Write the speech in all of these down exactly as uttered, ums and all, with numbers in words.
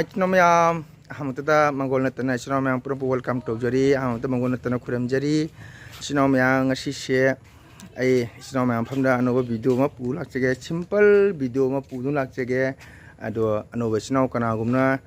ꯏꯆꯤꯟ ꯏꯅꯥꯎ ꯃꯌꯥꯝ, ꯑꯍꯥꯟꯕꯗ ꯃꯪꯒꯣꯜ ꯅꯠꯇꯅ ꯏꯆꯤꯟ ꯏꯅꯥꯎ ꯃꯌꯥꯝ ꯄꯨꯝꯅꯃꯛꯄꯨ welcome ꯇꯧꯖꯔꯤ꯫ ꯑꯍꯥꯟꯕꯗ ꯃꯪꯒꯣꯜ ꯅꯠꯇꯅ ꯈꯨꯔꯨꯝꯖꯔꯤ꯫ ꯏꯆꯤꯟ ꯏꯅꯥꯎ ꯃꯌꯥꯝ, ꯉꯁꯤꯁꯦ ꯑꯩ ꯏꯆꯤꯟ ꯏꯅꯥꯎ ꯃꯌꯥꯝ ꯃꯐꯝꯗ ꯑꯅꯧꯕ video ꯑꯃ ꯄꯨ ꯂꯥꯛꯆꯒꯦ꯫ Simple video ꯑꯃ ꯄꯨꯗꯨꯅ ꯂꯥꯛꯆꯒꯦ꯫ ꯑꯗꯣ ꯑꯅꯧꯕ ꯏꯆꯤꯟ ꯏꯅꯥꯎ ꯀꯅꯥꯒꯨꯝꯕꯅ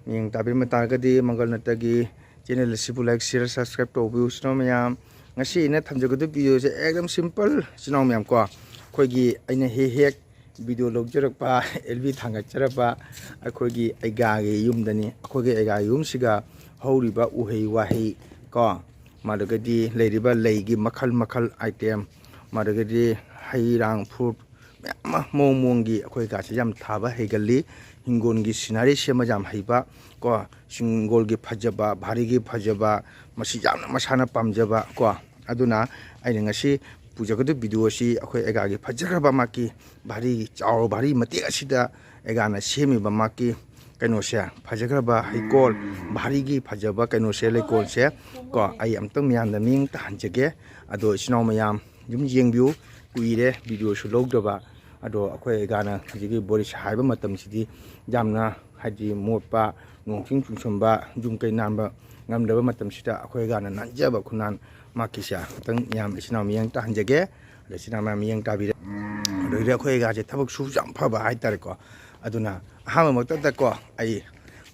ꯌꯦꯡ ꯇꯥꯕꯤꯔꯝꯕ ꯇꯥꯔꯒꯗꯤ ꯃꯪꯒꯜ ꯅꯠꯇꯒꯤ channel ꯑꯁꯤꯕꯨ like, share, subscribe ꯇꯧꯕꯤꯌꯨ ꯏꯆꯤꯟ ꯏꯅꯥꯎ ꯃꯌꯥꯝ꯫ ꯉꯁꯤ ꯑꯩꯅ ꯊꯝꯖꯒꯗꯕ video ꯁꯦ ꯑꯦꯛꯗꯝ simple ꯏꯆꯤꯟ ꯏꯅꯥꯎ ꯃꯌꯥꯝ ꯀꯣ꯫ ꯑꯩꯈꯣꯏꯒꯤ ꯑꯩꯅ ꯍꯦꯛ ꯍꯦꯛ video ꯂꯧꯖꯔꯛꯄ, L V ꯊꯥꯡꯒꯠꯆꯔꯛꯄ ꯑꯩꯈꯣꯏꯒꯤ ꯑꯩꯒꯥꯒꯤ ꯌꯨꯝꯗꯅꯤ꯫ ꯑꯩꯈꯣꯏꯒꯤ ꯑꯩꯒꯥꯒꯤ ꯌꯨꯝꯁꯤꯒ ꯍꯧꯔꯤꯕ ꯎꯍꯩ ꯋꯥꯍꯩ ꯀꯣ, ꯃꯗꯨꯗꯒꯤꯗꯤ ꯂꯩꯔꯤꯕ ꯂꯩꯒꯤ ꯃꯈꯜ ꯃꯈꯜ item, ꯃꯗꯨꯗꯒꯤꯗꯤ ꯍꯩ ꯔꯥꯡ fruit ꯃꯌꯥꯝ ꯑꯃ ꯃꯑꯣꯡ ꯃꯑꯣꯡꯒꯤ ꯑꯩꯈꯣꯏ ꯀꯥꯁꯦ ꯌꯥꯝ ꯊꯥꯕ ꯍꯩꯒꯜꯂꯤ꯫ ꯍꯤꯡꯒꯣꯜꯒꯤ scenery ꯁꯦꯝꯕ ꯌꯥꯝ ꯍꯩꯕ ꯀꯣ, ꯍꯤꯡꯒꯣꯜꯒꯤ ꯐꯖꯕ, ꯚꯥꯔꯤꯒꯤ ꯐꯖꯕ, ꯃꯁꯤ ꯌꯥꯝꯅ ꯃꯁꯥꯅ ꯄꯥꯝꯖꯕ ꯀꯣ꯫ ꯑꯗꯨꯅ ꯑꯩꯅ ꯉꯁꯤ ꯄꯨꯖꯒꯗꯕ video ꯑꯁꯤ ꯑꯩꯈꯣꯏ ꯑꯩꯒꯥꯒꯤ ꯐꯖꯈ꯭ꯔꯕ ꯃꯥꯒꯤ ꯚꯥꯔꯤ, ꯆꯥꯎꯔꯕ ꯚꯥꯔꯤ ꯃꯇꯦꯛ ꯑꯁꯤꯗ ꯑꯩꯒꯥꯅ ꯁꯦꯝꯃꯤꯕ ꯃꯥꯒꯤ ꯀꯩꯅꯣꯁꯦ, ꯐꯖꯈ꯭ꯔꯕ ꯍꯩꯀꯣꯜ, ꯚꯥꯔꯤꯒꯤ ꯐꯖꯕ ꯀꯩꯅꯣꯁꯦ, ꯂꯩꯀꯣꯜꯁꯦ ꯀꯣ, ꯑꯩ ꯑꯝꯇꯪ ꯃꯌꯥꯝꯗ ꯃꯤꯠꯌꯦꯡ ꯇꯥꯍꯟꯖꯒꯦ꯫ ꯑꯗꯣ ꯏꯆꯤꯟ ꯏꯅꯥꯎ ꯃꯌꯥꯝ ꯑꯗꯨꯝ ꯌꯦꯡꯕꯤꯌꯨ꯫ ꯀꯨꯏꯔꯦ video ꯁꯨ ꯂꯧꯗꯕ꯫ ꯑꯗꯣ ꯑꯩꯈꯣꯏ ꯑꯩꯒꯥꯅ ꯍꯧꯖꯤꯛꯀꯤ ꯕꯣꯔꯤꯁ ꯍꯥꯏꯕ ꯃꯇꯝꯁꯤꯗꯤ ꯌꯥꯝꯅ, ꯍꯥꯏꯗꯤ, ꯃꯣꯠꯄ, ꯅꯣꯡ ꯆꯤꯡ ꯆꯨꯁꯟꯕ, ꯌꯨꯝ ꯀꯩ ꯅꯥꯟꯕ ꯉꯝꯗꯕ ꯃꯇꯝꯁꯤꯗ ꯑꯩꯈꯣꯏ ꯑꯩꯒꯥꯅ ꯅꯥꯟꯖꯕ ꯈꯨꯅꯥꯟ ꯃꯥꯒꯤꯁꯦ ꯑꯝꯇꯪ ꯃꯌꯥꯝ ꯏꯆꯤꯟ ꯏꯅꯥꯎ ꯃꯤꯠꯌꯦꯡ ꯇꯥꯍꯟꯖꯒꯦ꯫ ꯑꯗꯣ ꯏꯆꯤꯟ ꯏꯅꯥꯎ ꯃꯌꯥꯝ ꯃꯤꯠꯌꯦꯡ ꯇꯥꯕꯤꯔꯦ꯫ ꯑꯗꯒꯤꯗꯤ ꯑꯩꯈꯣꯏ ꯑꯩꯒꯥꯁꯦ ꯊꯕꯛ ꯁꯨꯕꯁꯨ ꯌꯥꯝ ꯐꯕ ꯍꯥꯏꯇꯥꯔꯦꯀꯣ꯫ ꯑꯗꯨꯅ ꯑꯍꯥꯟꯕꯃꯛꯇꯗꯀꯣ ꯑꯩ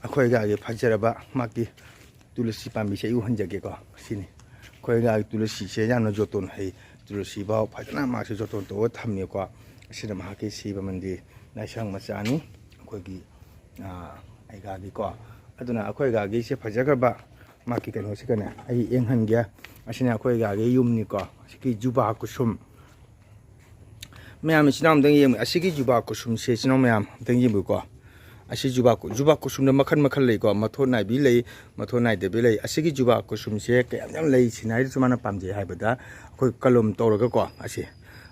ꯑꯩꯈꯣꯏ ꯑꯩꯒꯥꯒꯤ ꯐꯖꯔꯕ ꯃꯥꯒꯤ ꯇꯨꯂꯁꯤ ꯄꯥꯝꯕꯤꯁꯦ ꯑꯩ ꯎꯍꯟꯖꯒꯦꯀꯣ꯫ ꯁꯤꯅꯤ ꯑꯩꯈꯣꯏ ꯑꯩꯒꯥꯒꯤ ꯇꯨꯂꯁꯤꯁꯦ, ꯌꯥꯝꯅ ꯖꯣꯇꯣꯟ ꯍꯩ꯫ ꯇꯨꯂꯁꯤ ꯐꯥꯎ ꯐꯖꯅ ꯃꯥꯁꯦ ꯖꯣꯇꯣꯟ ꯇꯧꯔꯒ ꯊꯝꯃꯤꯀꯣ꯫ ꯑꯁꯤꯅ ꯃꯍꯥꯛꯀꯤ ꯁꯤꯕ ꯃꯟꯗꯤꯔ, ꯂꯥꯏꯁꯪ ꯃꯆꯥꯅꯤ ꯑꯩꯈꯣꯏꯒꯤ, ꯑꯥ, ꯑꯩꯒꯥꯒꯤꯀꯣ꯫ ꯑꯗꯨꯅ ꯑꯩꯈꯣꯏ ꯑꯩꯒꯥꯒꯤꯁꯦ ꯐꯖꯈ꯭ꯔꯕ ꯃꯥꯒꯤ ꯀꯩꯅꯣꯁꯤꯒꯅꯦ ꯑꯩ ꯌꯦꯡꯍꯟꯒꯦ꯫ ꯑꯁꯤꯅ ꯑꯩꯈꯣꯏ ꯑꯩꯒꯥꯒꯤ ꯌꯨꯝꯅꯤꯀꯣ꯫ ꯑꯁꯤꯒꯤ ꯖꯨꯕꯥ ꯀꯨꯁꯨꯝ, ꯃꯌꯥꯝ ꯏꯆꯤꯟ ꯏꯅꯥꯎ ꯑꯝꯇꯪ ꯌꯦꯡꯕꯤꯌꯨ꯫ ꯑꯁꯤꯒꯤ ꯖꯨꯕꯥ ꯀꯨꯁꯨꯝꯁꯦ ꯏꯆꯤꯟ ꯏꯅꯥꯎ ꯃꯌꯥꯝ ꯑꯝꯇꯪ ꯌꯦꯡꯕꯤꯌꯨꯀꯣ꯫ ꯑꯁꯤ ꯖꯨꯕꯥ ꯀꯨ-, ꯖꯨꯕꯥ ꯀꯨꯁꯨꯝꯗ ꯃꯈꯜ ꯃꯈꯜ ꯂꯩꯀꯣ꯫ ꯃꯊꯣꯟ ꯅꯥꯏꯕꯤ ꯂꯩ, ꯃꯊꯣꯟ ꯅꯥꯏꯗꯕꯤ ꯂꯩ꯫ ꯑꯁꯤꯒꯤ ꯖꯨꯕꯥ ꯀꯨꯁꯨꯝꯁꯦ ꯀꯌꯥꯝ ꯌꯥꯝ ꯂꯩ ꯁꯤꯅ ꯍꯥꯏꯔꯤꯁꯨ ꯃꯥꯅ ꯄꯥꯝꯖꯩ ꯍꯥꯏꯕꯗ ꯑꯩꯈꯣꯏ ꯀꯂꯝ ꯇꯧꯔꯒꯀꯣ꯫ ꯑꯁꯤ,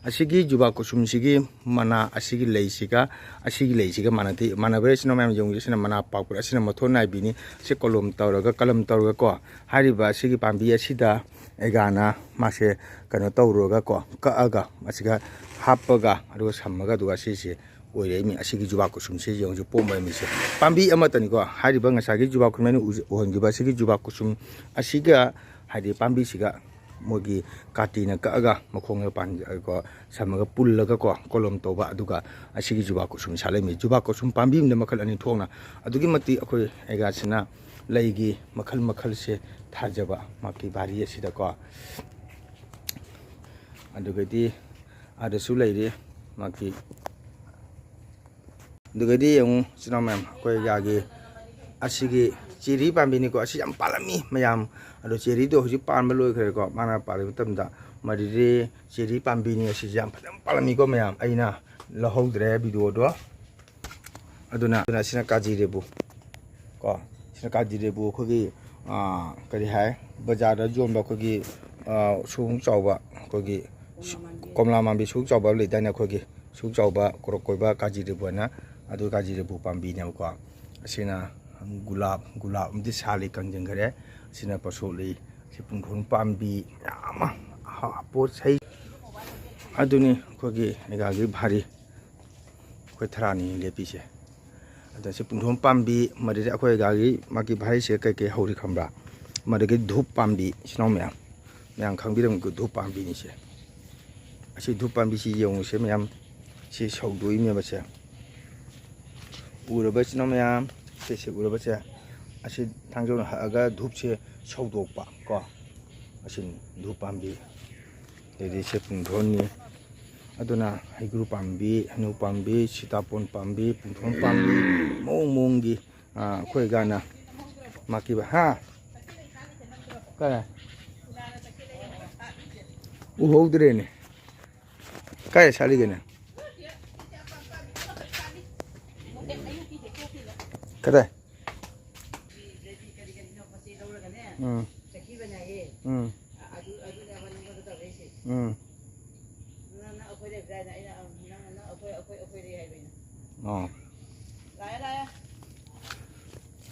ꯑꯁꯤꯒꯤ ꯖꯨꯕꯥ ꯀꯨꯁꯨꯝꯁꯤꯒꯤ ꯃꯅꯥ, ꯑꯁꯤꯒꯤ ꯂꯩꯁꯤꯒ ꯑꯁꯤꯒꯤ ꯂꯩꯁꯤꯒ ꯃꯥꯟꯅꯗꯦ꯫ ꯃꯥꯟꯅꯕ ꯍꯥꯏꯁꯤꯅ ꯃꯌꯥꯝ ꯌꯦꯡꯉꯨ, ꯑꯁꯤꯅ ꯃꯅꯥ ꯄꯥꯛꯄ, ꯑꯁꯤꯅ ꯃꯊꯣꯟ ꯅꯥꯏꯕꯤꯅꯤ꯫ ꯑꯁꯤ ꯀꯂꯝ ꯇꯧꯔꯒ, ꯀꯂꯝ ꯇꯧꯔꯒꯀꯣ꯫ ꯍꯥꯏꯔꯤꯕ ꯑꯁꯤꯒꯤ ꯄꯥꯝꯕꯤ ꯑꯁꯤꯗ ꯑꯩꯒꯥꯅ ꯃꯥꯁꯦ ꯀꯩꯅꯣ ꯇꯧꯔꯒꯀꯣ, ꯀꯛꯑꯒ ꯃꯁꯤꯒ ꯍꯥꯞꯄꯒ, ꯑꯗꯨꯒ ꯁꯝꯃꯒ, ꯑꯗꯨꯒ ꯁꯤꯁꯦ ꯑꯣꯏꯔꯛꯏꯃꯤ꯫ ꯑꯁꯤꯒꯤ ꯖꯨꯕꯥ ꯀꯨꯁꯨꯝꯁꯦ ꯌꯦꯡꯉꯨꯁꯦ, ꯄꯣꯝꯕ ꯃꯤꯁꯦ꯫ ꯄꯥꯝꯕꯤ ꯑꯃꯠꯇꯅꯤꯀꯣ, ꯍꯥꯏꯔꯤꯕ ꯉꯁꯥꯏꯒꯤ ꯖꯨꯕꯥ ꯀꯨꯁꯨꯝ ꯑꯩꯅ ꯎꯖ-, ꯎꯍꯟꯈꯤꯕ ꯑꯁꯤꯒꯤ ꯖꯨꯕꯥ ꯀꯨꯁꯨꯝ ꯑꯁꯤꯒ, ꯍꯥꯏꯗꯤ ꯄꯥꯝꯕꯤꯁꯤꯒ ꯃꯣꯏꯒꯤ ꯀꯥꯇꯤꯅ ꯀꯛꯑꯒ ꯃꯈꯣꯡꯗ ꯄꯥꯟ-, ꯀꯣ, ꯁꯝꯃꯒ ꯄꯨꯜꯂꯒꯀꯣ, ꯀꯣꯂꯣꯝ ꯇꯧꯕ, ꯑꯗꯨꯒ ꯑꯁꯤꯒꯤ ꯖꯨꯕꯥ ꯀꯨꯁꯨꯝ ꯁꯥꯠꯂꯛꯏꯃꯤ꯫ ꯖꯨꯕꯥ ꯀꯨꯁꯨꯝ ꯄꯥꯝꯕꯤ ꯑꯃꯗ ꯃꯈꯜ ꯑꯅꯤ ꯊꯣꯛꯅ꯫ ꯑꯗꯨꯛꯀꯤ ꯃꯇꯤꯛ ꯑꯩꯈꯣꯏ ꯑꯦꯒꯥꯁꯤꯅ ꯂꯩꯒꯤ ꯃꯈꯜ ꯃꯈꯜꯁꯦ ꯊꯥꯖꯕ ꯃꯍꯥꯛꯀꯤ ꯕꯥꯔꯤ ꯑꯁꯤꯗꯀꯣ꯫ ꯑꯗꯨꯒꯗꯤ ꯑꯥꯗꯁꯨ ꯂꯩꯔꯤ ꯃꯍꯥꯛꯀꯤ꯫ ꯑꯗꯨꯒꯗꯤ ꯌꯦꯡꯉꯨ, ꯏꯆꯤꯟ ꯏꯅꯥꯎ ꯃꯌꯥꯝ, ꯑꯩꯈꯣꯏ ꯌꯥꯒꯤ ꯑꯁꯤꯒꯤ ꯆꯦꯔꯤ ꯄꯥꯝꯕꯤꯅꯤꯀꯣ꯫ ꯑꯁꯤ ꯌꯥꯝ ꯄꯥꯜꯂꯝꯃꯤ ꯃꯌꯥꯝ꯫ ꯑꯗꯣ ꯆꯦꯔꯤꯗꯣ ꯍꯧꯖꯤꯛ ꯄꯥꯟꯕ ꯂꯣꯏꯈ꯭ꯔꯦꯀꯣ꯫ ꯃꯥꯅ ꯄꯥꯜꯂꯤꯕ ꯃꯇꯝꯗ ꯃꯗꯨꯗꯤ ꯆꯦꯔꯤ ꯄꯥꯝꯕꯤꯅꯤ꯫ ꯑꯁꯤꯁꯦ ꯌꯥꯝ ꯐꯖꯅ ꯄꯥꯜꯂꯝꯃꯤꯀꯣ ꯃꯌꯥꯝ꯫ ꯑꯩꯅ ꯂꯧꯍꯧꯗ꯭ꯔꯦ ꯚꯤꯗꯤꯑꯣꯗꯣ꯫ ꯑꯗꯨꯅ, ꯑꯗꯨꯅ ꯑꯁꯤꯅ ꯀꯥꯖꯤ ꯂꯦꯕꯨ ꯀꯣ꯫ ꯁꯤꯅ ꯀꯥꯖꯤ ꯂꯦꯕꯨ ꯑꯩꯈꯣꯏꯒꯤ, ꯑꯥ, ꯀꯔꯤ ꯍꯥꯏ, ꯕꯖꯥꯔꯗ ꯌꯣꯟꯕ ꯑꯩꯈꯣꯏꯒꯤ, ꯑꯥ, ꯁꯨꯛ ꯆꯥꯎꯕ ꯑꯩꯈꯣꯏꯒꯤ ꯀꯣꯝꯂꯥ ꯃꯥꯟꯕꯤ ꯁꯨꯛ ꯆꯥꯎꯕ ꯑꯃ ꯂꯩꯗꯥꯏꯅꯦ, ꯑꯩꯈꯣꯏꯒꯤ ꯁꯨꯛ ꯆꯥꯎꯕ ꯀꯣꯔꯣꯛ ꯀꯣꯏꯕ ꯀꯥꯖꯤ ꯂꯦꯕꯨ ꯍꯥꯏꯅ, ꯑꯗꯨ ꯀꯥꯖꯤ ꯂꯦꯕꯨ ꯄꯥꯝꯕꯤꯅꯦꯕꯀꯣ꯫ ꯑꯁꯤꯅ ꯒꯨꯂꯥꯞ, ꯒꯨꯂꯥꯞ ꯑꯃꯗꯤ ꯁꯥꯠꯂꯤ, ꯀꯪꯁꯤꯟꯈꯔꯦ꯫ ꯑꯁꯤꯅ ꯄꯥꯁꯣꯛꯂꯤ, ꯁꯤ ꯄꯨꯡꯗꯣꯟ ꯄꯥꯝꯕꯤ ꯃꯌꯥꯝ ꯑꯃ, ꯑꯍꯥ, ꯄꯣꯠ ꯆꯩ꯫ ꯑꯗꯨꯅꯤ ꯑꯩꯈꯣꯏꯒꯤ ꯑꯦꯒꯥꯒꯤ ꯚꯥꯔꯤ꯫ ꯑꯩꯈꯣꯏ ꯊꯔꯥꯅꯤ ꯂꯦꯞꯄꯤꯁꯦ꯫ ꯑꯗ ꯁꯤ ꯄꯨꯡꯗꯣꯟ ꯄꯥꯝꯕꯤ, ꯃꯗꯨꯗꯤ ꯑꯩꯈꯣꯏ ꯑꯦꯒꯥꯒꯤ ꯃꯥꯒꯤ ꯚꯥꯔꯤꯁꯦ ꯀꯩꯀꯩ ꯍꯧꯔꯤ ꯈꯪꯕ꯭ꯔꯥ? ꯃꯗꯨꯗꯒꯤ ꯙꯨꯞ ꯄꯥꯝꯕꯤ, ꯏꯆꯤꯟ ꯏꯅꯥꯎ ꯃꯌꯥꯝ, ꯃꯌꯥꯝ ꯈꯪꯕꯤꯔꯝꯒꯅꯤ ꯙꯨꯞ ꯄꯥꯝꯕꯤꯅꯤꯁꯦ꯫ ꯑꯁꯤ ꯙꯨꯞ ꯄꯥꯝꯕꯤꯁꯤ ꯌꯦꯡꯉꯨꯁꯦ ꯃꯌꯥꯝ, ꯁꯤ ꯁꯧꯗꯣꯛꯏꯅꯦꯕꯁꯦ꯫ ꯎꯔꯕ ꯏꯆꯤꯟ ꯏꯅꯥꯎ ꯃꯌꯥꯝ, ꯁꯤꯁꯦ ꯎꯔꯕꯁꯦ, ꯑꯁꯤ ꯊꯥꯡꯖꯧꯅ ꯍꯛꯑꯒ ꯙꯨꯞꯁꯦ ꯁꯧꯗꯣꯛꯄ ꯀꯣ꯫ ꯑꯁꯤꯅꯤ ꯙꯨꯞ ꯄꯥꯝꯕꯤ꯫ ꯑꯗꯩꯗꯤ ꯁꯦ ꯄꯨꯡꯗꯣꯟꯅꯤ꯫ ꯑꯗꯨꯅ ꯍꯩꯒ꯭ꯔꯨ ꯄꯥꯝꯕꯤ, ꯍꯩꯅꯧ ꯄꯥꯝꯕꯤ, ꯁꯤꯇꯥꯕꯣꯟ ꯄꯥꯝꯕꯤ, ꯄꯨꯡꯗꯣꯟ ꯄꯥꯝꯕꯤ, ꯃꯑꯣꯡ ꯃꯑꯣꯡꯒꯤ, ꯑꯥ, ꯑꯩꯈꯣꯏ ꯒꯥꯅ ꯃꯥꯀꯤꯕ, ꯍꯥ? ꯀꯥꯏ? ꯎꯍꯧꯗ꯭ꯔꯦꯅꯦ꯫ ꯀꯥꯏ ꯁꯥꯠꯂꯤꯒꯦꯅꯦ? ꯀꯗꯥꯏ? ꯎꯝ꯫ ꯎꯝ꯫ ꯎꯝ꯫ ꯑꯣ꯫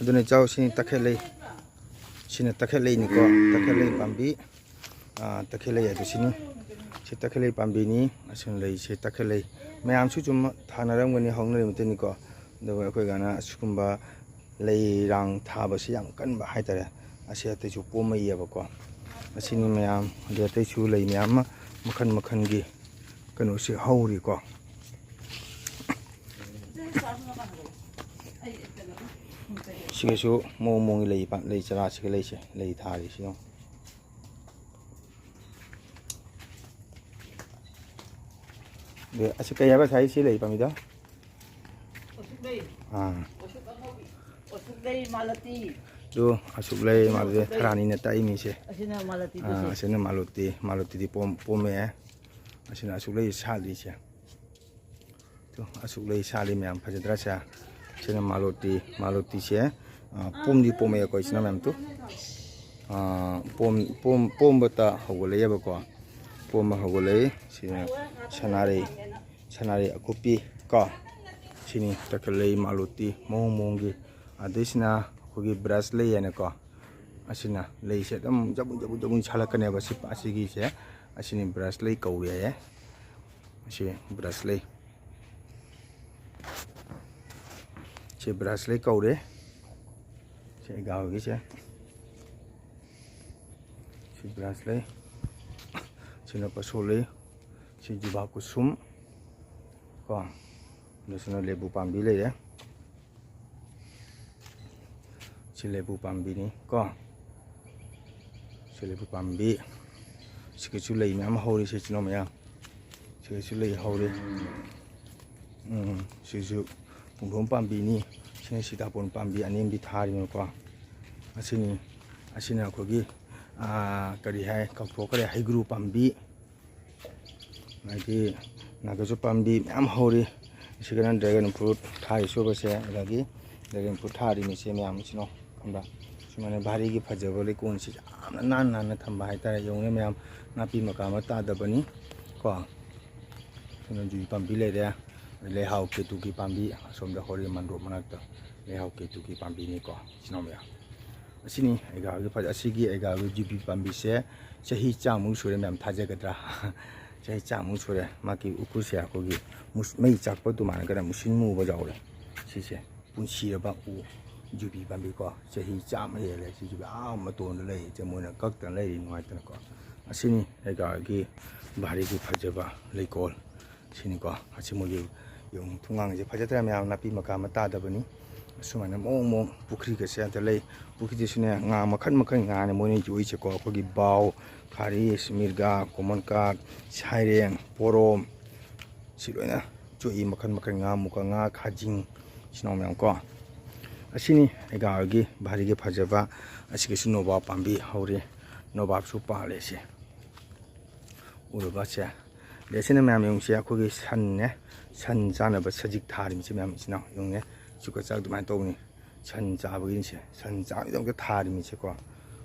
ꯑꯗꯨꯅ ꯏꯆꯥꯎ ꯁꯤꯅꯤ ꯇꯈꯦꯜ ꯂꯩ꯫ ꯁꯤꯅ ꯇꯈꯦꯜ ꯂꯩꯅꯤꯀꯣ꯫ ꯇꯈꯦꯜ ꯂꯩ ꯄꯥꯝꯕꯤ꯫ ꯑꯥ, ꯇꯈꯦꯜ ꯂꯩ ꯍꯥꯏꯗꯣ ꯁꯤꯅꯤ꯫ ꯁꯤ ꯇꯈꯦꯜꯂꯩ ꯄꯥꯝꯕꯤꯅꯤ꯫ ꯑꯁꯤꯅ ꯂꯩꯁꯦ ꯇꯈꯦꯜꯂꯩ꯫ ꯃꯌꯥꯝꯁꯨ ꯆꯨꯝ ꯊꯥꯅꯔꯝꯒꯅꯤ, ꯍꯧꯅꯔꯤꯕ ꯃꯇꯝꯅꯤꯀꯣ꯫ ꯑꯗꯨꯒ ꯑꯩꯈꯣꯏ ꯒꯥꯅ ꯑꯁꯤꯒꯨꯝꯕ ꯂꯩꯔꯥꯡ ꯊꯥꯕꯁꯤ ꯌꯥꯝ ꯀꯟꯕ ꯍꯥꯏꯇꯥꯔꯦ꯫ ꯑꯁꯤ ꯑꯇꯩꯁꯨ ꯄꯣꯝꯃꯛꯏꯑꯕꯀꯣ꯫ ꯑꯁꯤꯅꯤ ꯃꯌꯥꯝ꯫ ꯑꯗꯩ ꯑꯇꯩꯁꯨ ꯂꯩ ꯃꯌꯥꯝ ꯑꯃ ꯃꯈꯜ ꯃꯈꯜꯒꯤ ꯀꯩꯅꯣꯁꯤ ꯍꯧꯔꯤꯀꯣ꯫ ꯁꯤꯒꯁꯨ ꯃꯑꯣꯡ ꯃꯑꯣꯡꯒꯤ ꯂꯩ ꯄꯥ-, ꯂꯩ ꯆꯔꯥꯁꯤꯒ ꯂꯩꯁꯦ, ꯂꯩ ꯊꯥꯔꯤꯁꯤ ꯌꯦꯡꯉꯣ꯫ ꯑꯗꯨ ꯑꯁꯤ ꯀꯩ ꯍꯥꯏꯕ ꯁꯥꯏ ꯁꯤ ꯂꯩ ꯄꯥꯝꯕꯤꯗꯣ? ꯑꯣꯁꯨꯛ ꯂꯩ꯫ ꯑꯥ꯫ ꯑꯣꯁꯨꯛ ꯑꯉꯧꯕꯤ꯫ ꯑꯣꯁꯨꯛ ꯂꯩ ꯃꯥꯂꯇꯤ꯫ ꯑꯗꯨ ꯑꯁꯨꯛ ꯂꯩ ꯑꯁꯤꯅ ꯃꯥꯂꯇꯤ ꯑꯣꯁꯨꯛ ꯂꯩ꯫ ꯊꯔꯥꯅꯤꯅ ꯇꯛꯏ ꯃꯤꯁꯦ꯫ ꯑꯁꯤꯅ ꯃꯥꯂꯇꯤ ꯑꯥ, ꯇꯨꯁꯦ꯫ ꯑꯁꯤꯅ ꯃꯥꯂꯇꯤ, ꯃꯥꯂꯇꯤꯗꯤ ꯄꯣꯝ-, ꯄꯣꯝꯃꯦ꯫ ꯑꯁꯤꯅ ꯑꯁꯨꯛ ꯂꯩ ꯁꯥꯠꯂꯤꯁꯦ꯫ ꯇꯨ, ꯑꯁꯨꯛ ꯂꯩ ꯁꯥꯠꯂꯤ ꯃꯌꯥꯝ, ꯐꯖꯗ꯭ꯔꯥ ꯁꯦ? ꯁꯤꯅ ꯃꯥꯂꯣꯇꯤ, ꯃꯥꯂꯣꯇꯤꯁꯦ, ꯑ, ꯄꯣꯝꯗꯤ ꯄꯣꯝꯃꯛꯑꯦꯀꯣ, ꯁꯤꯅ ꯃꯌꯥꯝ ꯇꯨ꯫ ꯑ, ꯄꯣꯝ-, ꯄꯣꯝ-, ꯄꯣꯝꯕꯇ ꯍꯧꯒꯠꯂꯛꯑꯦꯕꯀꯣ꯫ ꯄꯣꯝꯕ ꯍꯧꯒꯠꯂꯛꯏ꯫ ꯁꯤꯅ ꯁꯅꯥꯔꯩ, ꯁꯅꯥꯔꯩ ꯑꯀꯨꯞꯄꯤ ꯀꯣ꯫ ꯁꯤꯅꯤ ꯇꯈꯦꯜꯂꯩ ꯃꯥꯂꯣꯇꯤ ꯃꯑꯣꯡ ꯃꯑꯣꯡꯒꯤ꯫ ꯑꯗꯩꯁꯤꯅ ꯑꯩꯈꯣꯏꯒꯤ ꯕ꯭ꯔꯁ ꯂꯩ ꯍꯥꯏꯅꯀꯣ꯫ ꯑꯁꯤꯅ ꯂꯩꯁꯦ ꯑꯗꯨꯝ ꯖꯕꯨꯟ ꯖꯕꯨꯟ ꯖꯕꯨꯟ ꯁꯥꯠꯂꯛꯀꯅꯦꯕ꯫ ꯁꯤ, ꯑꯁꯤꯒꯤꯁꯦ, ꯑꯁꯤꯅꯤ ꯕ꯭ꯔꯁ ꯂꯩ ꯀꯧꯋꯦ ꯍꯥꯏꯌꯦ꯫ ꯑꯁꯤ ꯕ꯭ꯔꯁ ꯂꯩ꯫ ꯁꯤ ꯕ꯭ꯔꯁ ꯂꯩ ꯀꯧꯔꯦ꯫ ꯁꯤ ꯑꯩꯒꯥ ꯍꯣꯏꯒꯤꯁꯦ꯫ ꯁꯤ ꯕ꯭ꯔꯁ ꯂꯩ꯫ ꯁꯤꯅ ꯄꯁꯣ ꯂꯩ꯫ ꯁꯤ ꯖꯨꯕꯥ ꯀꯨꯁꯨꯝ꯫ ꯀꯣ꯫ ꯑꯗꯨꯁꯤꯅ ꯂꯦꯕꯨ ꯄꯥꯝꯕꯤ ꯂꯩꯔꯦ꯫ ꯁꯤ ꯂꯦꯕꯨ ꯄꯥꯝꯕꯤꯅꯤ ꯀꯣ꯫ ꯁꯤ ꯂꯦꯕꯨ ꯄꯥꯝꯕꯤ꯫ ꯁꯤꯒꯤꯁꯨ ꯂꯩ ꯃꯌꯥꯝ ꯍꯧꯔꯤ, ꯁꯤ ꯏꯆꯤꯟ ꯏꯅꯥꯎ ꯃꯌꯥꯝ꯫ ꯁꯤꯒꯤꯁꯨ ꯂꯩ ꯍꯧꯔꯤ꯫ ꯎꯝ, ꯁꯤꯁꯨ ꯄꯨꯡꯗꯣꯟ ꯄꯥꯝꯕꯤꯅꯤ꯫ ꯁꯤꯅ ꯁꯤꯇꯥꯕꯣꯟ ꯄꯥꯝꯕꯤ ꯑꯅꯦꯝꯕꯤ ꯊꯥꯔꯤꯅꯤꯀꯣ꯫ ꯑꯁꯤꯅꯤ, ꯑꯁꯤꯅ ꯑꯩꯈꯣꯏꯒꯤ, ꯑꯥ, ꯀꯔꯤ ꯍꯥꯏ, ꯀꯥꯎꯊꯣꯛꯈ꯭ꯔꯦ, ꯍꯩꯒ꯭ꯔꯨ ꯄꯥꯝꯕꯤ꯫ ꯍꯥꯏꯗꯤ ꯅꯥꯀꯨꯞꯄꯤ ꯄꯥꯝꯕꯤ ꯃꯌꯥꯝ ꯍꯧꯔꯤ꯫ ꯁꯤꯒꯅ dragon fruit ꯊꯥꯔꯤ ꯁꯨꯕꯁꯦ, ꯑꯗꯒꯤ dragon fruit ꯊꯥꯔꯤꯅꯤꯁꯦ ꯃꯌꯥꯝꯁꯤꯅꯣ, ꯈꯪꯕ꯭ꯔꯥ? ꯁꯨꯃꯥꯏꯅ ꯚꯥꯔꯤꯒꯤ ꯐꯖꯕ ꯂꯩꯀꯣꯜꯁꯤ ꯌꯥꯝꯅ ꯅꯥꯟ ꯅꯥꯟꯅ ꯊꯝꯕ ꯍꯥꯏꯇꯥꯔꯦ꯫ ꯌꯦꯡꯉꯨꯅꯦ ꯃꯌꯥꯝ, ꯅꯥꯄꯤ ꯃꯀꯥ ꯑꯃ ꯇꯥꯗꯕꯅꯤ ꯀꯣ꯫ ꯁꯤꯅ ꯖꯨꯏ ꯄꯥꯝꯕꯤ ꯂꯩꯔꯦ꯫ ꯂꯩꯍꯥꯎ ꯀꯦꯇꯨꯒꯤ ꯄꯥꯝꯕꯤ ꯑꯁꯣꯝꯗ ꯍꯧꯔꯤ, ꯃꯟꯗꯣꯞ ꯃꯅꯥꯛꯇ ꯂꯩꯍꯥꯎ ꯀꯦꯇꯨꯒꯤ ꯄꯥꯝꯕꯤꯅꯤꯀꯣ꯫ ꯏꯆꯤꯟ ꯏꯅꯥꯎ ꯃꯌꯥꯝ, ꯑꯁꯤꯅꯤ ꯑꯩꯒꯥꯒꯤ ꯐꯖ-, ꯑꯁꯤꯒꯤ ꯑꯩꯒꯥꯒꯤ ꯖꯨꯕꯤ ꯄꯥꯝꯕꯤꯁꯦ ꯆꯍꯤ ꯆꯥꯃꯨꯛ ꯁꯨꯔꯦ ꯃꯌꯥꯝ, ꯊꯥꯖꯒꯗ꯭ꯔꯥ? ꯆꯍꯤ ꯆꯥꯝꯃꯨꯛ ꯁꯨꯔꯦ꯫ ꯃꯥꯒꯤ ꯎꯀꯨꯁꯦ ꯑꯩꯈꯣꯏꯒꯤ ꯃꯩ ꯆꯥꯛꯄ ꯑꯗꯨꯃꯥꯏꯅ ꯈꯔ ꯃꯨꯁꯤꯟ ꯃꯨꯕ ꯌꯥꯎꯔꯦ꯫ ꯁꯤꯁꯦ ꯄꯨꯟꯁꯤꯔꯕ ꯎ ꯌꯨꯕꯤ ꯄꯥꯝꯕꯤꯀꯣ, ꯆꯍꯤ ꯆꯥꯝꯃ ꯍꯦꯜꯂꯦ꯫ ꯁꯤ ꯌꯨꯕꯤ ꯑꯥ ꯃꯇꯣꯟꯗ ꯂꯩꯔꯤꯁꯦ ꯃꯣꯏꯅ ꯀꯛꯇꯅ ꯂꯩꯔꯤ ꯅꯨꯡꯉꯥꯏꯇꯅꯀꯣ꯫ ꯑꯁꯤꯅꯤ ꯑꯩꯒꯤ ꯚꯥꯔꯤꯒꯤ ꯐꯖꯕ ꯂꯩꯀꯣꯜ꯫ ꯁꯤꯅꯤꯀꯣ꯫ ꯑꯁꯤ ꯃꯣꯏꯒꯤ ꯌꯦꯡꯉꯨ, ꯊꯣꯡꯒꯥꯡꯁꯦ ꯐꯖꯗ꯭ꯔꯥ ꯃꯌꯥꯝ? ꯅꯥꯄꯤ ꯃꯀꯥ ꯑꯃ ꯇꯥꯗꯕꯅꯤ꯫ ꯑꯁꯨꯃꯥꯏꯅ ꯃꯑꯣꯡ ꯃꯑꯣꯡ ꯄꯨꯈ꯭ꯔꯤꯒꯁꯦ ꯑꯝꯇ ꯂꯩ꯫ ꯄꯨꯈ꯭ꯔꯤꯗꯁꯨꯅꯦ ꯉꯥ ꯃꯈꯟ ꯃꯈꯟ ꯉꯥꯅꯦ ꯃꯣꯏꯅ ꯌꯣꯛꯏꯁꯦꯀꯣ꯫ ꯑꯩꯈꯣꯏꯒꯤ ꯕꯥꯎ, ꯈꯥꯔꯤꯁ, ꯃꯤꯔꯒꯥ, ꯀꯣꯃꯟ ꯀꯥꯔꯞ, ꯁꯥꯏꯔꯦꯡ, ꯄꯣꯔꯣꯝ, ꯁꯤ ꯂꯣꯏꯅ ꯌꯣꯛꯏ꯫ ꯃꯈꯟ ꯃꯈꯟ ꯉꯥ, ꯃꯨꯀ ꯉꯥ, ꯈꯥꯖꯤꯡ, ꯏꯆꯤꯟ ꯏꯅꯥꯎ ꯃꯌꯥꯝ ꯀꯣ꯫ ꯑꯁꯤꯅꯤ ꯑꯩꯒꯥ ꯍꯣꯏꯒꯤ ꯚꯥꯔꯤꯒꯤ ꯐꯖꯕ꯫ ꯑꯁꯤꯒꯤꯁꯨ ꯅꯣꯕꯥꯞ ꯄꯥꯝꯕꯤ ꯍꯧꯔꯤ꯫ ꯅꯣꯕꯥꯞꯁꯨ ꯄꯥꯜꯂꯦ ꯁꯦ꯫ ꯎꯔꯕ ꯁꯦ? ꯑꯗꯩ ꯑꯁꯤꯅ ꯃꯌꯥꯝ ꯌꯦꯡꯉꯨꯁꯦ, ꯑꯩꯈꯣꯏꯒꯤ ꯁꯟꯅꯦ, ꯁꯟ ꯆꯥꯅꯕ ꯁꯖꯤꯛ ꯊꯥꯔꯤꯕꯁꯦ ꯃꯌꯥꯝ ꯏꯆꯤꯟ ꯏꯅꯥꯎ ꯌꯦꯡꯉꯨꯅꯦ꯫ ꯆꯨꯀ ꯆꯥꯛ ꯑꯗꯨꯃꯥꯏꯅ ꯇꯧꯕꯅꯤ꯫ ꯁꯟ ꯆꯥꯕꯒꯤꯁꯦ, ꯁꯟ ꯆꯥꯕꯒꯤꯗꯃꯛꯇ ꯊꯥꯔꯤꯕꯅꯤꯁꯦꯀꯣ꯫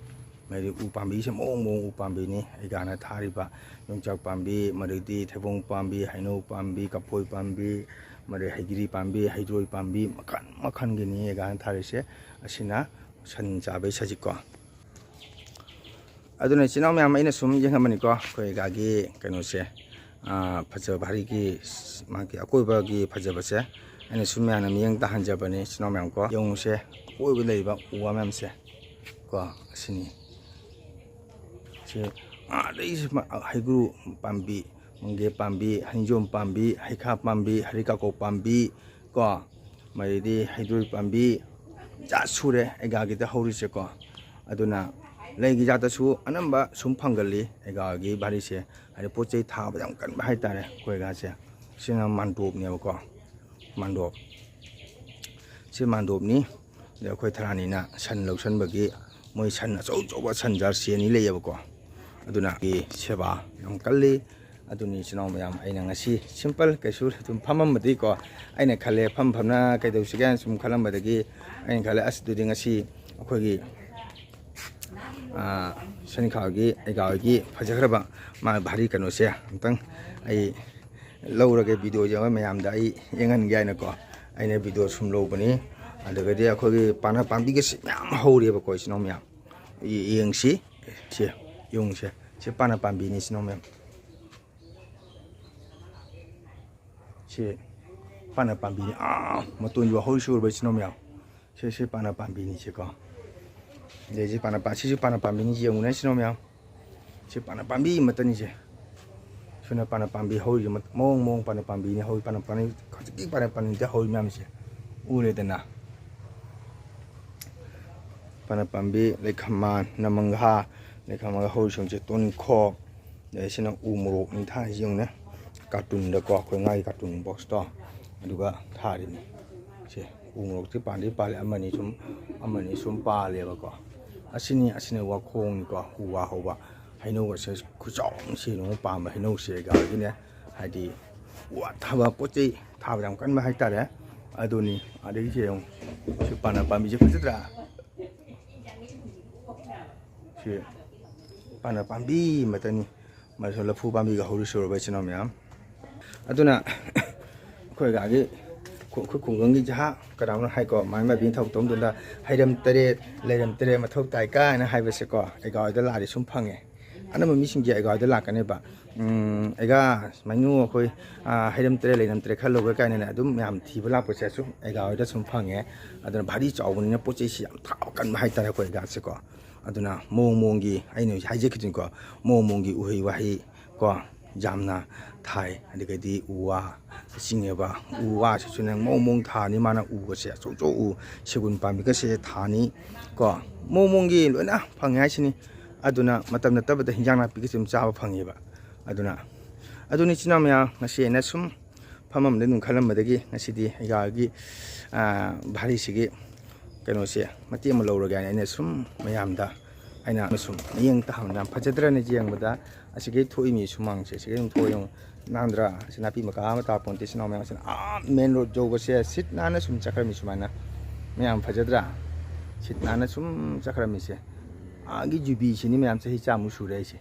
ꯃꯗꯤ ꯎ ꯄꯥꯝꯕꯤꯁꯦ ꯃꯑꯣꯡ ꯃꯑꯣꯡ ꯎ ꯄꯥꯝꯕꯤꯅꯤ꯫ ꯑꯩꯒꯥꯅ ꯊꯥꯔꯤꯕ ꯌꯣꯡꯆꯥꯛ ꯄꯥꯝꯕꯤ, ꯃꯗꯩꯗꯤ ꯊꯩꯕꯣꯡ ꯄꯥꯝꯕꯤ, ꯍꯩꯅꯧ ꯄꯥꯝꯕꯤ, ꯀꯐꯣꯏ ꯄꯥꯝꯕꯤ, ꯃꯗꯩ ꯍꯩꯒ꯭ꯔꯤ ꯄꯥꯝꯕꯤ, ꯍꯩꯗ꯭ꯔꯣꯏ ꯄꯥꯝꯕꯤ ꯃꯈꯟ ꯃꯈꯟꯒꯤꯅꯤ ꯑꯩꯒꯥꯅ ꯊꯥꯔꯤꯁꯦ꯫ ꯑꯁꯤꯅ ꯁꯟ ꯆꯥꯕꯒꯤ ꯁꯖꯤꯛꯀꯣ꯫ ꯑꯗꯨꯅ ꯏꯆꯤꯟ ꯏꯅꯥꯎ ꯃꯌꯥꯝ, ꯑꯩꯅ ꯁꯨꯝ ꯌꯦꯡꯍꯟꯕꯅꯤꯀꯣ, ꯑꯩꯈꯣꯏ ꯑꯩꯒꯥꯒꯤ ꯀꯩꯅꯣꯁꯦ, ꯑꯥ, ꯐꯖꯕ ꯚꯥꯔꯤꯒꯤ ꯃꯥꯒꯤ ꯑꯀꯣꯏꯕꯒꯤ ꯐꯖꯕꯁꯦ ꯑꯩꯅ ꯁꯨꯝ ꯃꯌꯥꯝꯅ ꯃꯤꯠꯌꯦꯡ ꯇꯥꯍꯟꯖꯕꯅꯤ ꯏꯆꯤꯟ ꯏꯅꯥꯎ ꯃꯌꯥꯝ ꯀꯣ꯫ ꯌꯦꯡꯉꯨꯁꯦ, ꯑꯀꯣꯏꯕꯗ ꯂꯩꯔꯤꯕ ꯎ ꯋꯥ ꯃꯌꯥꯝꯁꯦ ꯀꯣ꯫ ꯑꯁꯤꯅꯤ꯫ ꯁꯤ ꯑꯥꯗꯩꯁꯨ ꯃ-, ꯍꯩꯒ꯭ꯔꯨ ꯄꯥꯝꯕꯤ, ꯃꯪꯒꯦ ꯄꯥꯝꯕꯤ, ꯍꯩꯖꯣꯝ ꯄꯥꯝꯕꯤ, ꯍꯩꯈꯥ ꯄꯥꯝꯕꯤ, ꯍꯔꯤꯀꯥꯀꯧ ꯄꯥꯝꯕꯤ ꯀꯣ, ꯃꯗꯩꯗꯤ ꯍꯩꯗ꯭ꯔꯣꯏ ꯄꯥꯝꯕꯤ ꯖꯥꯠ ꯁꯨꯔꯦ ꯑꯩꯒꯥꯒꯤꯗ ꯍꯧꯔꯤꯁꯦꯀꯣ꯫ ꯑꯗꯨꯅ ꯂꯩꯒꯤ ꯖꯥꯠꯇꯁꯨ ꯑꯅꯝꯕ ꯁꯨꯝ ꯐꯪꯒꯜꯂꯤ ꯑꯩꯒꯥꯒꯤ ꯚꯥꯔꯤꯁꯦ꯫ ꯍꯥꯏꯗꯤ ꯄꯣꯠ ꯆꯩ ꯊꯥꯕ ꯌꯥꯝ ꯀꯟꯕ ꯍꯥꯏꯇꯥꯔꯦ ꯑꯩꯈꯣꯏ ꯑꯩꯒꯥꯁꯦ꯫ ꯁꯤꯅ ꯃꯥꯟꯗꯣꯞꯅꯦꯕꯀꯣ, ꯃꯥꯟꯗꯣꯞ꯫ ꯁꯤ ꯃꯥꯟꯗꯣꯞꯅꯤ꯫ ꯑꯗ ꯑꯩꯈꯣꯏ ꯊꯔꯥꯅꯤꯅ ꯁꯟ ꯂꯧꯁꯟꯕꯒꯤ, ꯃꯣꯏ ꯁꯟ ꯑꯆꯧ ꯑꯆꯧꯕ ꯁꯟ ꯖꯔꯁꯤ ꯑꯅꯤ ꯂꯩꯌꯦꯕꯀꯣ꯫ ꯑꯗꯨꯅ ꯁꯦꯕꯥ ꯌꯥꯝ ꯀꯜꯂꯤ꯫ ꯑꯗꯨꯅꯤ ꯏꯆꯤꯟ ꯏꯅꯥꯎ ꯃꯌꯥꯝ, ꯑꯩꯅ ꯉꯁꯤ ꯁꯤꯝꯄꯜ ꯀꯩꯁꯨ ꯑꯗꯨꯝ ꯐꯝꯃꯝꯕꯗꯤꯀꯣ, ꯑꯩꯅ ꯈꯜꯂꯦ ꯐꯝ ꯐꯝꯅ ꯀꯩꯗꯧꯁꯤꯒꯦ ꯍꯥꯏꯅ ꯁꯨꯝ ꯈꯜꯂꯝꯕꯗꯒꯤ ꯑꯩꯅ ꯈꯜꯂꯦ, ꯑꯁ ꯑꯗꯨꯗꯤ ꯉꯁꯤ ꯑꯩꯈꯣꯏꯒꯤ ꯑꯥ, ꯁꯅꯤꯈꯥꯒꯤ ꯑꯩꯒꯥ ꯍꯣꯏꯒꯤ ꯐꯖꯈ꯭ꯔꯕ ꯃꯥ ꯚꯥꯔꯤ ꯀꯩꯅꯣꯁꯦ ꯑꯝꯇꯪ ꯑꯩ ꯂꯧꯔꯒꯦ, ꯚꯤꯗꯤꯑꯣꯁꯦ ꯑꯃ ꯃꯌꯥꯝꯗ ꯑꯩ ꯌꯦꯡꯍꯟꯒꯦ ꯍꯥꯏꯅꯀꯣ꯫ ꯑꯩꯅ ꯚꯤꯗꯤꯑꯣ ꯁꯨꯝ ꯂꯧꯕꯅꯤ꯫ ꯑꯗꯨꯒꯗꯤ ꯑꯩꯈꯣꯏꯒꯤ ꯄꯥꯅ ꯄꯥꯝꯕꯤꯒꯁꯦ ꯃꯌꯥꯝ ꯍꯧꯔꯤꯕꯀꯣ ꯏꯆꯤꯟ ꯏꯅꯥꯎ ꯃꯌꯥꯝ꯫ ꯌꯦꯡꯁꯤ꯫ ꯁꯦ, ꯌꯦꯡꯉꯨꯁꯦ꯫ ꯁꯤ ꯄꯥꯅ ꯄꯥꯝꯕꯤꯅꯤ ꯏꯆꯤꯟ ꯏꯅꯥꯎ ꯃꯌꯥꯝ꯫ ꯁꯤ ꯄꯥꯟꯅ ꯄꯥꯝꯕꯤꯅꯤ꯫ ꯑꯥ, ꯃꯇꯣꯟꯁꯤꯐꯥꯎ ꯍꯧꯔꯤ ꯁꯨꯔꯕ ꯏꯆꯤꯟ ꯏꯅꯥꯎ ꯃꯌꯥꯝ꯫ ꯁꯤ, ꯁꯤ ꯄꯥꯟꯅ ꯄꯥꯝꯕꯤꯅꯤ ꯁꯤꯀꯣ꯫ ꯑꯗꯩ ꯁꯤ ꯄꯥꯟꯅ ꯄꯥꯝ-, ꯁꯤꯁꯨ ꯄꯥꯟꯅ ꯄꯥꯝꯕꯤꯅꯤ, ꯌꯦꯡꯉꯨꯅꯦ ꯏꯆꯤꯟ ꯏꯅꯥꯎ ꯃꯌꯥꯝ꯫ ꯁꯤ ꯄꯥꯟꯅ ꯄꯥꯝꯕꯤ ꯑꯃꯠꯇꯅꯤ ꯁꯦ꯫ ꯁꯤꯅ ꯄꯥꯟꯅ ꯄꯥꯝꯕꯤ ꯍꯧꯔꯤꯁꯦ, ꯃ-, ꯃꯑꯣꯡ ꯃꯑꯣꯡ ꯄꯥꯟꯅ ꯄꯥꯝꯕꯤꯅꯤ ꯍꯧꯔꯤ, ꯄꯥꯟꯅ ꯄꯥꯝꯕꯤ, ꯍꯧꯖꯤꯛꯀꯤ ꯄꯥꯟꯅ ꯄꯥꯝꯕꯤꯗ ꯍꯧꯔꯤ ꯃꯌꯥꯝꯁꯦ ꯎꯔꯦꯗꯅ꯫ ꯄꯥꯟꯅ ꯄꯥꯝꯕꯤ, ꯂꯩꯈꯃꯥꯟ, ꯅꯃꯪꯒ꯭ꯔꯥ, ꯂꯩꯈꯃꯥꯟꯒ ꯍꯧꯔꯤꯁꯤꯡꯁꯦ ꯇꯣꯅꯤꯡꯈꯣꯛ, ꯑꯗꯩ ꯁꯤꯅ ꯎ ꯃꯣꯔꯣꯛꯅꯤ ꯊꯥꯔꯤꯁꯤ ꯌꯦꯡꯉꯨꯅꯦ꯫ ꯀꯥꯔꯇꯨꯟꯗꯀꯣ, ꯑꯩꯈꯣꯏ ꯉꯥꯒꯤ ꯀꯥꯔꯇꯨꯟ ꯕꯣꯛꯁꯇꯣ, ꯑꯗꯨꯒ ꯊꯥꯔꯤꯅꯤ꯫ ꯁꯦ, ꯎ ꯃꯣꯔꯣꯛꯇꯤ ꯄꯥꯟꯗꯤ ꯄꯥꯜꯂꯦ, ꯑꯃꯅꯤ ꯁꯨꯝ, ꯑꯃꯅꯤ ꯁꯨꯝ ꯄꯥꯜꯂꯦꯕꯀꯣ꯫ ꯑꯁꯤꯅꯤ, ꯑꯁꯤꯅ ꯋꯥꯈꯣꯡꯅꯤꯀꯣ, ꯎ ꯋꯥ ꯍꯧꯕ꯫ ꯍꯩꯅꯧ ꯑꯁꯦ ꯈꯨꯆꯥꯎ ꯑꯃ ꯁꯦꯝ ꯑꯃ ꯄꯥꯟꯕ ꯍꯩꯅꯧꯁꯦ ꯑꯩꯈꯣꯏꯒꯤꯅꯦ, ꯍꯥꯏꯗꯤ ꯎ ꯋꯥ ꯊꯥꯕ ꯄꯣꯠ ꯆꯩ ꯊꯥꯕꯗ ꯌꯥꯝ ꯀꯟꯕ ꯍꯥꯏꯇꯥꯔꯦ꯫ ꯑꯗꯨꯅꯤ꯫ ꯑꯗꯒꯤ ꯁꯦ ꯌꯦꯡꯉꯨ, ꯁꯤ ꯄꯥꯟꯅ ꯄꯥꯝꯕꯤꯁꯦ ꯐꯖꯗ꯭ꯔꯥ? ꯁꯤ ꯄꯥꯟꯅ ꯄꯥꯝꯕꯤ ꯑꯃꯇꯅꯤ꯫ ꯃꯁꯤ ꯂꯐꯨ ꯄꯥꯝꯕꯤꯒ ꯍꯧꯔꯤ ꯁꯨꯔꯕ ꯏꯆꯤꯟ ꯏꯅꯥꯎ ꯃꯌꯥꯝ꯫ ꯑꯗꯨꯅ ꯑꯩꯈꯣꯏ ꯑꯩꯒꯥꯒꯤ ꯈꯨ-, ꯑꯩꯈꯣꯏ ꯈꯨꯡꯒꯪꯒꯤ ꯖꯍꯥ ꯀꯅꯥꯅꯣ ꯍꯥꯏꯀꯣ, ꯃꯥꯏ ꯃꯥꯏꯕꯤ ꯊꯕꯛ ꯇꯧꯐꯝꯗꯨꯗ "ꯍꯩꯔꯝ ꯇꯔꯦꯠ, ꯂꯩꯔꯝ ꯇꯔꯦꯠ ꯃꯊꯧ ꯇꯥꯏ" ꯀꯥꯏꯅ ꯍꯥꯏꯕꯁꯦꯀꯣ, ꯑꯩꯒꯥ ꯍꯣꯏꯗ ꯂꯥꯛꯑꯗꯤ ꯁꯨꯝ ꯐꯪꯉꯦ꯫ ꯑꯅꯝꯕ ꯃꯤꯁꯤꯡꯁꯦ ꯑꯩꯒꯥ ꯍꯣꯏꯗ ꯂꯥꯛꯀꯅꯦꯕ꯫ "ꯎꯝ, ꯑꯩꯒꯥ, ꯁꯨꯃꯥꯏꯅ ꯑꯩꯈꯣꯏ, ꯑꯥ, ꯍꯩꯔꯝ ꯇꯔꯦꯠ, ꯂꯩꯔꯝ ꯇꯔꯦꯠ ꯈꯔ ꯂꯧꯒꯦ" ꯀꯥꯏꯅꯅꯦ ꯑꯗꯨꯝ ꯃꯌꯥꯝ ꯊꯤꯕ ꯂꯥꯛꯄꯁꯦ ꯁꯨꯝ ꯑꯩꯒꯥ ꯍꯣꯏꯗ ꯁꯨꯝ ꯐꯪꯉꯦ꯫ ꯑꯗꯨꯅ ꯚꯥꯔꯤ ꯆꯥꯎꯕꯅꯤꯅ ꯄꯣꯠ ꯆꯩꯁꯤ ꯌꯥꯝ ꯊꯥꯕ ꯀꯟꯕ ꯍꯥꯏꯇꯥꯔꯦ ꯑꯩꯈꯣꯏ ꯑꯩꯒꯥꯁꯦꯀꯣ꯫ ꯑꯗꯨꯅ ꯃꯑꯣꯡ ꯃꯑꯣꯡꯒꯤ, ꯑꯩꯅ ꯍꯧꯖꯤꯛ ꯍꯥꯏꯖꯈꯤꯗꯨꯅꯤꯀꯣ, ꯃꯑꯣꯡ ꯃꯑꯣꯡꯒꯤ ꯎꯍꯩ ꯋꯥꯍꯩ ꯀꯣ, ꯌꯥꯝꯅ ꯊꯥꯏ꯫ ꯑꯗꯒꯤꯗꯤ ꯎ ꯋꯥ, ꯆꯤꯡꯉꯦꯕ꯫ ꯎ ꯋꯥꯁꯤꯁꯨꯅꯦ ꯃꯑꯣꯡ ꯃꯑꯣꯡ ꯊꯥꯅꯤ꯫ ꯃꯥꯅ ꯎꯒꯁꯦ ꯑꯆꯧ ꯑꯆꯧ ꯎ, ꯁꯦꯒꯨꯟ ꯄꯥꯝꯕꯤꯒꯁꯦ ꯊꯥꯅꯤ ꯀꯣ꯫ ꯃꯑꯣꯡ ꯃꯑꯣꯡꯒꯤ ꯂꯣꯏꯅ ꯐꯪꯉꯦ ꯍꯥꯏꯁꯤꯅꯤ꯫ ꯑꯗꯨꯅ ꯃꯇꯝ ꯅꯠꯇꯕꯗ ꯍꯤꯟꯖꯥꯡ ꯅꯥꯄꯤꯒꯁꯦ ꯑꯗꯨꯝ ꯆꯥꯕ ꯐꯪꯉꯦꯕ꯫ ꯑꯗꯨꯅ, ꯑꯗꯨꯅꯤ ꯏꯆꯤꯟ ꯏꯅꯥꯎ ꯃꯌꯥꯝ, ꯉꯁꯤ ꯑꯩꯅ ꯁꯨꯝ ꯐꯝꯃꯝꯗ ꯑꯗꯨꯝ ꯈꯜꯂꯝꯕꯗꯒꯤ ꯉꯁꯤꯗꯤ ꯑꯩꯒꯥꯒꯤ, ꯑꯥ, ꯚꯥꯔꯤꯁꯤꯒꯤ ꯀꯩꯅꯣꯁꯦ ꯃꯇꯦꯛ ꯑꯃ ꯂꯧꯔꯒꯦ ꯍꯥꯏꯅ ꯑꯩꯅ ꯁꯨꯝ ꯃꯌꯥꯝꯗ ꯑꯩꯅ ꯁꯨꯝ ꯃꯤꯠꯌꯦꯡ ꯇꯥꯍꯟꯕ ꯌꯥꯝ ꯐꯖꯗ꯭ꯔꯅ ꯌꯦꯡꯕꯗ꯫ ꯑꯁꯤꯒꯤ ꯊꯣꯛꯏ ꯃꯤ ꯁꯨꯃꯥꯡꯁꯦ, ꯑꯁꯤꯒꯤ ꯑꯗꯨꯝ ꯊꯣꯛꯑ ꯌꯦꯡꯉꯨ꯫ ꯅꯥꯟꯗ꯭ꯔꯥ? ꯑꯁꯤ ꯅꯥꯄꯤ ꯃꯀꯥ ꯑꯃ ꯇꯥ ꯄꯣꯟꯇꯦ, ꯏꯆꯤꯟ ꯏꯅꯥꯎ ꯃꯌꯥꯝꯁꯤꯅ꯫ ꯑꯥ, ꯃꯦꯟ ꯔꯣꯗ ꯌꯧꯕꯁꯦ ꯁꯤꯠ ꯅꯥꯟꯅ ꯁꯨꯝ ꯆꯠꯈ꯭ꯔꯃꯤ ꯁꯨꯃꯥꯏꯅ꯫ ꯃꯌꯥꯝ ꯐꯖꯗ꯭ꯔꯥ? ꯁꯤꯠ ꯅꯥꯟꯅ ꯁꯨꯝ ꯆꯠꯈ꯭ꯔꯃꯤꯁꯦ꯫ ꯑꯥꯒꯤ ꯌꯨꯕꯤꯁꯤꯅꯤ ꯃꯌꯥꯝ ꯆꯍꯤ ꯆꯥꯃꯨꯛ ꯁꯨꯔꯦ ꯑꯩꯁꯦ꯫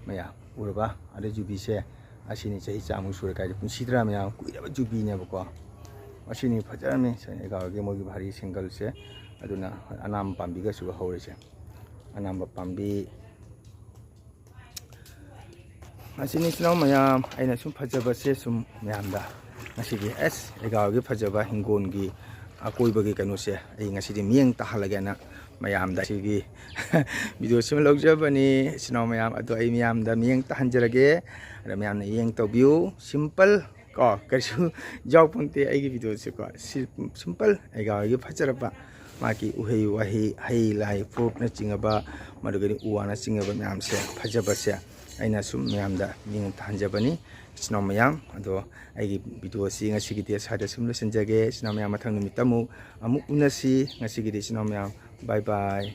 ꯃꯌꯥꯝ ꯎꯔꯕ? ꯑꯗ ꯌꯨꯕꯤꯁꯦ ꯑꯁꯤꯅꯤ ꯆꯍꯤ ꯆꯥꯃꯨꯛ ꯁꯨꯔꯦ ꯀꯥꯏꯗ ꯄꯨꯟꯁꯤꯗ꯭ꯔꯥ ꯃꯌꯥꯝ? ꯀꯨꯏꯔꯕ ꯌꯨꯕꯤꯅꯦꯕꯀꯣ꯫ ꯑꯁꯤꯅꯤ ꯐꯖꯔꯝꯃꯤ ꯁꯦꯅꯦꯒꯥꯜꯒꯤ ꯃꯣꯏꯒꯤ ꯚꯥꯔꯤ ꯁꯤꯡꯒꯜꯁꯦ꯫ ꯑꯗꯨꯅ ꯑꯅꯥꯝ ꯄꯥꯝꯕꯤꯒꯁꯨ ꯍꯧꯔꯤꯁꯦ꯫ ꯑꯅꯥꯝꯕ ꯄꯥꯝꯕꯤ ꯑꯁꯤꯅꯤ ꯏꯆꯤꯟ ꯏꯅꯥꯎ ꯃꯌꯥꯝ, ꯑꯩꯅ ꯁꯨꯝ ꯐꯖꯕꯁꯦ ꯁꯨꯝ ꯃꯌꯥꯝꯗ ꯉꯁꯤꯒꯤ ꯑꯦꯁ ꯑꯩꯒꯥꯒꯤ ꯐꯖꯕ ꯍꯤꯡꯒꯣꯜꯒꯤ ꯑꯀꯣꯏꯕꯒꯤ ꯀꯩꯅꯣꯁꯦ ꯑꯩ ꯉꯁꯤꯗꯤ ꯃꯤꯠꯌꯦꯡ ꯇꯥꯍꯜꯂꯒꯦꯅ ꯃꯌꯥꯝꯗ ꯁꯤꯒꯤ ꯚꯤꯗꯤꯑꯣꯁꯤꯃ ꯂꯧꯖꯕꯅꯤ ꯏꯆꯤꯟ ꯏꯅꯥꯎ ꯃꯌꯥꯝ꯫ ꯑꯗꯣ ꯑꯩ ꯃꯌꯥꯝꯗ ꯃꯤꯠꯌꯦꯡ ꯇꯥꯍꯟꯖꯔꯒꯦ꯫ ꯑꯗ ꯃꯌꯥꯝꯅ ꯃꯤꯠꯌꯦꯡ ꯇꯧꯕꯤꯌꯨ꯫ ꯁꯤꯝꯄꯜ ꯀꯣ, ꯀꯩꯁꯨ ꯌꯥꯎꯄꯣꯟꯇꯦ ꯑꯩꯒꯤ ꯚꯤꯗꯤꯑꯣꯁꯦꯀꯣ꯫ ꯁꯤ ꯁꯤꯝꯄꯜ ꯑꯩꯒꯥꯒꯤ ꯐꯖꯔꯕ ꯃꯥꯒꯤ ꯎꯍꯩ ꯋꯥꯍꯩ, ꯍꯩ ꯂꯥꯏ, ꯐ꯭ꯔꯨꯠꯅꯆꯤꯡꯉꯕ, ꯃꯗꯨꯒꯗꯤ ꯎ ꯋꯥꯅꯆꯤꯡꯉꯕ ꯃꯌꯥꯝꯁꯦ, ꯐꯖꯕꯁꯦ ꯑꯩꯅ ꯁꯨꯝ ꯃꯌꯥꯝꯗ ꯃꯤꯠꯌꯦꯡ ꯇꯥꯍꯟꯖꯕꯅꯤ ꯏꯆꯤꯟ ꯏꯅꯥꯎ ꯃꯌꯥꯝ꯫ ꯑꯗꯣ ꯑꯩꯒꯤ ꯚꯤꯗꯤꯑꯣꯁꯤ ꯉꯁꯤꯒꯤꯗꯤ ꯁ꯭ꯋꯥꯏꯗ ꯁꯨꯝ ꯂꯣꯏꯁꯤꯟꯖꯒꯦ ꯏꯆꯤꯟ ꯏꯅꯥꯎ ꯃꯌꯥꯝ꯫ ꯃꯊꯪ ꯅꯨꯃꯤꯠꯇ ꯑꯃꯨꯛ ꯑꯃꯨꯛ ꯎꯅꯁꯤ꯫ ꯉꯁꯤꯒꯤꯗꯤ ꯏꯆꯤꯟ ꯏꯅꯥꯎ ꯃꯌꯥꯝ, ꯕꯥꯏ ꯕꯥꯏ꯫